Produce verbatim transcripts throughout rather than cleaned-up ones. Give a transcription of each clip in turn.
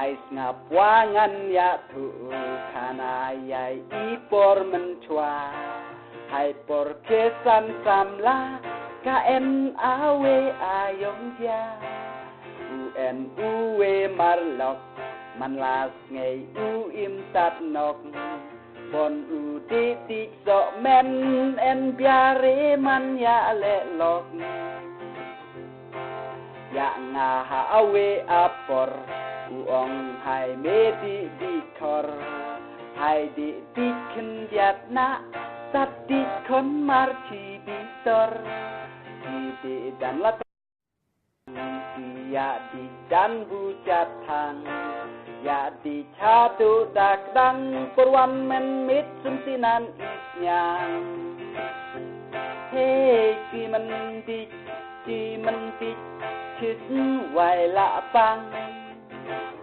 Ai sngap wa ngan ïa tu khana ïa i por mynchwa. Hai por ke san samla ka en awe ayong ja. U en uwe marlok man la ngei u im tat nok. Bon u di di sok men en biare man ïa le lok. Ïa nga ha awe apor u ong hai me di di kor. Hai di di khen diat na tat di kon mar chi di tor. Chi di dan la Ïa di dan bu chat thang. Ïa di cha tu dak dang perwan men mit sum sinan is nyang. Hey, chi men di, chi men di, chi sin wai la pang.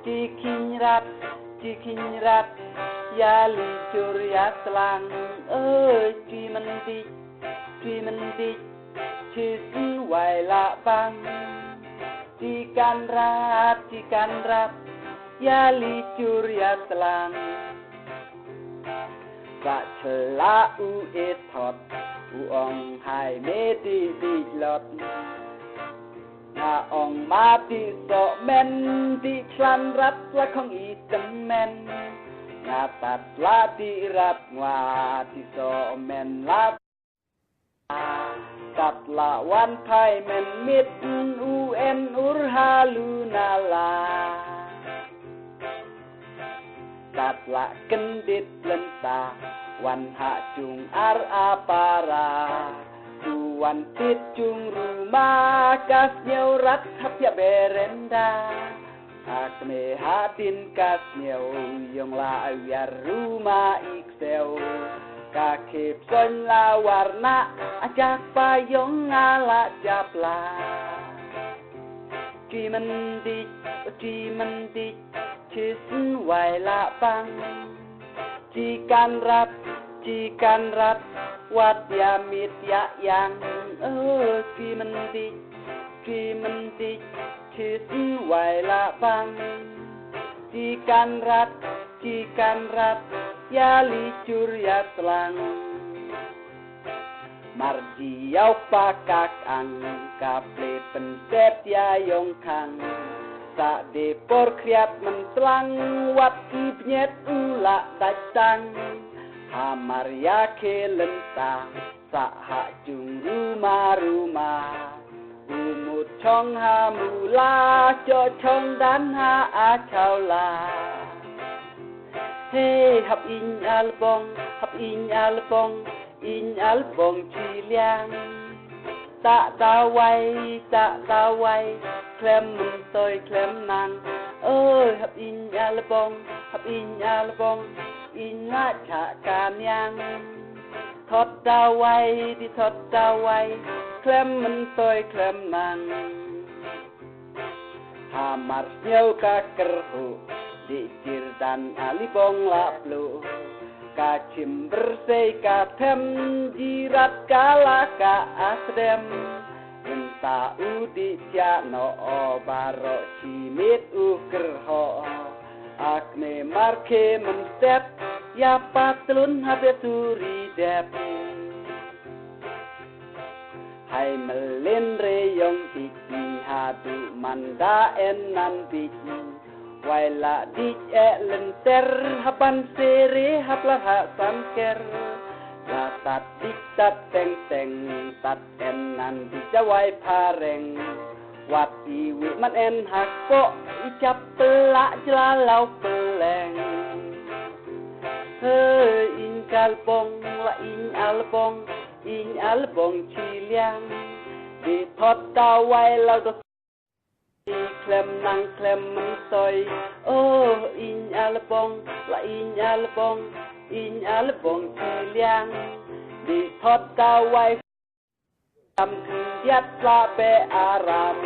Chi kin rat, chi kin rat, ïa li chur ïa slang. Ơi, chi men di, chi men di, chi sin wai la pang. Chi kan rat, chi kan rat, ïa li chur ïa slang. Sa chla u e thot, u ong hai me di di lot. Nga ong ma di sok men di chlan rat la khong i tem men. Nga tat la di rat ngwa di sok men la Tat la wan phai men mit u en ur ha lu na la. Tat la kendit lenta wan ha chung ar apara. U wan tit chung ruma kas nyau rat hap ya berenda. Ak me hadin ka sniew yong la awiar ruma ik seo. Ka khep soin la warna ajak pa yong nga la jap la. Chi men di, chi men di, chi sin wai la pang. Chi kan rat, chi kan rat, wat ya mit ya yang. Oh, chi men di, chi men di, chi sin wai la pang. Chi kan rat, chi kan rat, ya li chur ya slang. Mar ji yau pa kak ang ka ple pen tet ya yong khang. Sa de por kriat men slang wat ki bnyet u la dach tang. Ha mar ya ke lenta sa ha jung ruma ruma. U mut chong ha mula cho chong dan ha a chau la. Hey hap ing al bong, hap ing al bong, ing al bong chi liang. Ta ta wai, ta ta wai, klem men toi klem nang. Ơi hap ing al bong, hap ing al bong, ing la cha ka niang. Thot da wai, di thot da wai, klem men toi klem nang. Ha mar sniew ka kerhu, di jir dan ali bong la plu. Ka chim bersei ka them, jirat ka la ka asdem. Mynta u di tia no o baro chimit u kerho. Ak me mar ke men step, ya patlun ha be suri dep. Hai melin re yong bit, ha du manda en nan bit. Wai la dik e lenter, ha ban sere, ha plar ha samker. La tat dik tat teng teng, tat en nan dik da wai phareng. Wat i wi man en hak po, i chap pela jla lau peleng. He ing kal bong, la ing al bong, ing al bong chi liang. Di thot da wai lau do klem nang klem men toi. Oh ing al bong, la ing al bong, ing al bong chi liang. Di thot da wai Kam khyndiat la be aram,